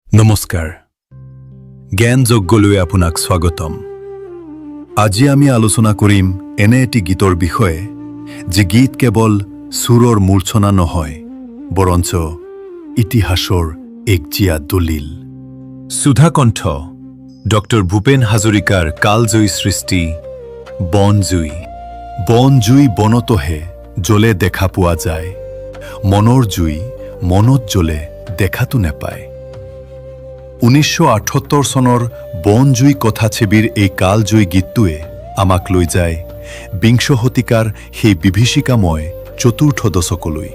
নমস্কাৰ, জ্ঞান যজ্ঞলৈ আপোনাক স্বাগতম। আজি আমি আলোচনা কৰিম এনে এটি গীতৰ বিষয়ে, যি গীত কেৱল সুৰৰ মূৰ্ছনা নহয়, বৰঞ্চ ইতিহাসৰ এক জীয়া দলিল। সুধাকণ্ঠ ডক্টৰ ভূপেন হাজৰিকাৰ কালজয়ী সৃষ্টি বনজুই। বনজুই বনতহে জ্বলে দেখা পোৱা যায়, মনৰ জুই মনত জ্বলে দেখাতো নেপায়। 1978 চনৰ বনজুই কথাছবিৰ এই কালজয়ী গীতটোৱে আমাক লৈ যায় বিংশ শতিকাৰ সেই বিভীষিকাময় চতুৰ্থ দশকলৈ,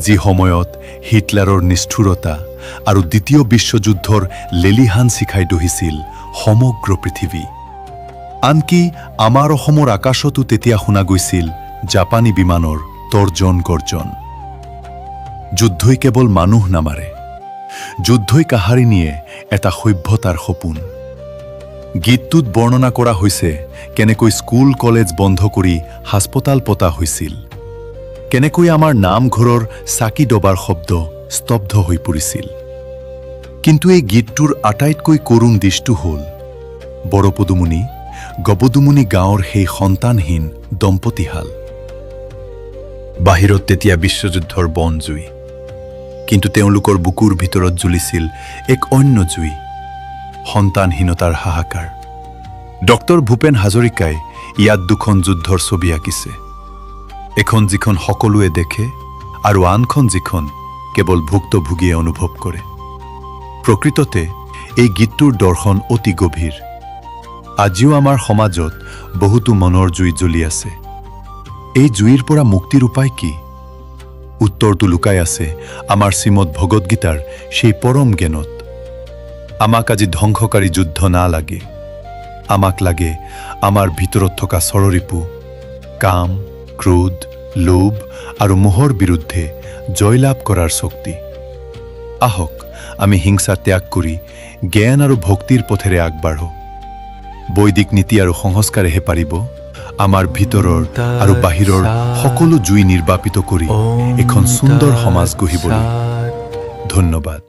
যি সময়ত হিটলাৰৰ নিষ্ঠুৰতা আৰু দ্বিতীয় বিশ্বযুদ্ধৰ লেলিহান শিখাই দহিছিল সমগ্ৰ পৃথিৱী। আনকি আমাৰ অসমৰ আকাশতো তেতিয়া শুনা গৈছিল জাপানী বিমানৰ তৰ্জন গৰ্জন। যুদ্ধই কেৱল মানুহ নামাৰে, যুদ্ধই কাঢ়ি নিয়ে এটা সভ্যতাৰ সপোন। গীতটোত বৰ্ণনা কৰা হৈছে কেনেকৈ স্কুল কলেজ বন্ধ কৰি হাস্পতাল পতা হৈছিল, কেনেকৈ আমাৰ নামঘৰৰ চাকি দবাৰ শব্দ স্তব্ধ হৈ পৰিছিল। কিন্তু এই গীতটোৰ আটাইতকৈ কৰুণ দিশটো হ'ল বৰপদুমণি গবদুমণি গাঁৱৰ সেই সন্তানহীন দম্পতীহাল। বাহিৰত তেতিয়া বিশ্বযুদ্ধৰ বনজুই, কিন্তু তেওঁলোকৰ বুকুৰ ভিতৰত জ্বলিছিল এক অন্য জুই, সন্তানহীনতাৰ হাহাকাৰ। ডক্টৰ ভূপেন হাজৰিকাই ইয়াত দুখন যুদ্ধৰ ছবি আঁকিছে, এখন যিখন সকলোৱে দেখে আৰু আনখন যিখন কেৱল ভুক্তভোগীয়ে অনুভৱ কৰে। প্ৰকৃততে এই গীতটোৰ দৰ্শন অতি গভীৰ। আজিও আমাৰ সমাজত বহুতো মনৰ জুই জ্বলি আছে। এই জুইৰ পৰা মুক্তিৰ উপায় কি? উত্তৰটো লুকাই আছে আমাৰ শ্ৰীমদ ভগৱদ্গীতাৰ সেই পৰম জ্ঞানত। আমাক আজি ধ্বংসকাৰী যুদ্ধ নালাগে, আমাক লাগে আমাৰ ভিতৰত থকা ষড়ৰিপু কাম, ক্ৰোধ, লোভ আৰু মোহৰ বিৰুদ্ধে জয়লাভ কৰাৰ শক্তি। আহক, আমি হিংসা ত্যাগ কৰি জ্ঞান আৰু ভক্তিৰ পথেৰে আগবাঢ়ো। বৈদিক নীতি আৰু সংস্কাৰেহে পাৰিব আমাৰ ভিতৰৰ আৰু বাহিৰৰ সকলো জুই নিৰ্বাপিত কৰি এখন সুন্দৰ সমাজ গঢ়িবলৈ। ধন্যবাদ।